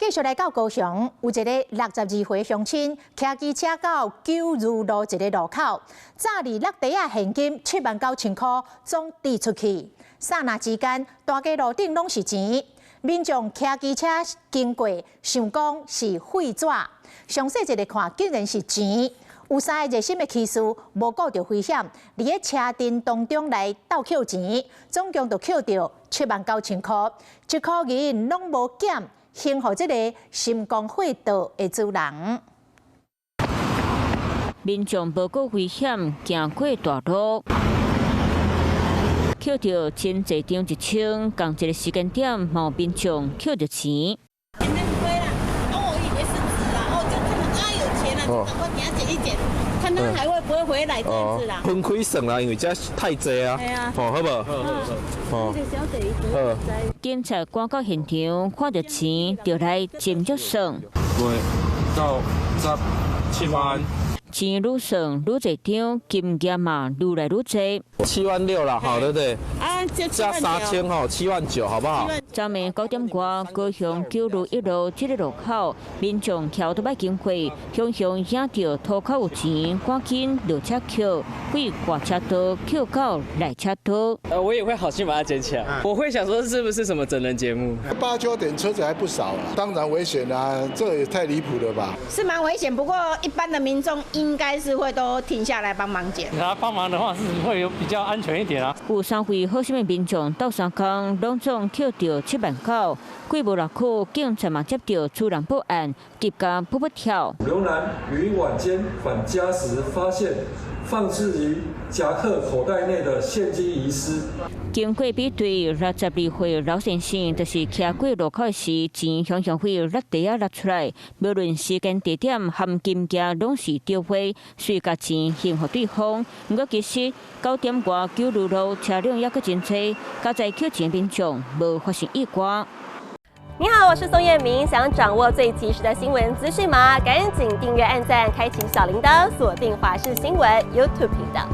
繼續來到高雄，有一个62歲鄉親，騎機車到九如路一个路口，詐二落袋仔現金7萬9千箍總擲出去。剎那之間，大街路頂攏是錢。民眾騎機車經過，想講是廢紙，詳細一个看，竟然是錢。有三个熱心的騎士，無顧著危險，佇咧車陣當中來鬥抾錢，總共就抾著7萬9千箍，一箍銀攏無減，還予這个心光火道的主人。民眾無顧危險，行過大路，抾著真濟張1000，仝一个時間點，嘛有民眾抾著錢。錢都虧啦，哦，我以為是紙啦，哦，就看到啊有錢啦，就趕快給他撿一撿，看他還會不會回來這樣子啦。分開算啦，因為這太濟啊。係啊。哦，好無？好。好。警察趕到現場，看著錢就來斟酌算。八、九、十、七萬。錢愈算愈濟張，金額嘛愈來愈濟。7萬6啦，好，對不對？啊，加3000吼，7萬9，好不好？昨暝9點外，高雄九如一路這个路口，民眾騎歐多擺經過，雄雄影著塗跤有錢，趕緊落車抾，對外車道抾到內車道。我也會好心把它撿起來，我會想說是不是什麼整人節目？八九點車子還不少啦，當然危險啦，這也太離譜了吧？是蠻危險，不過一般的民眾應該是會都停下來幫忙撿。他幫忙的話是會有比較安全一點啊。有三位好心的民眾鬥相共，攏總抾著7萬9。過無偌久，警察嘛接著主人報案，急甲噗噗跳。劉男於晚間返家時，發現放置於夾克口袋內的現金遺失。經過比對，62歲老先生就是騎過路口時，錢雄雄對落袋仔落出來，無論時間地點含金額攏是對話，遂共錢還予對方。毋過其實9點外九如路車輛猶閣真濟，佳哉抾錢民眾無發生意外。你好，我是宋燕明，想掌握最及時的新聞資訊嗎？趕緊訂閱、按讚、開啟小鈴鐺，鎖定華視新聞 YouTube 頻道。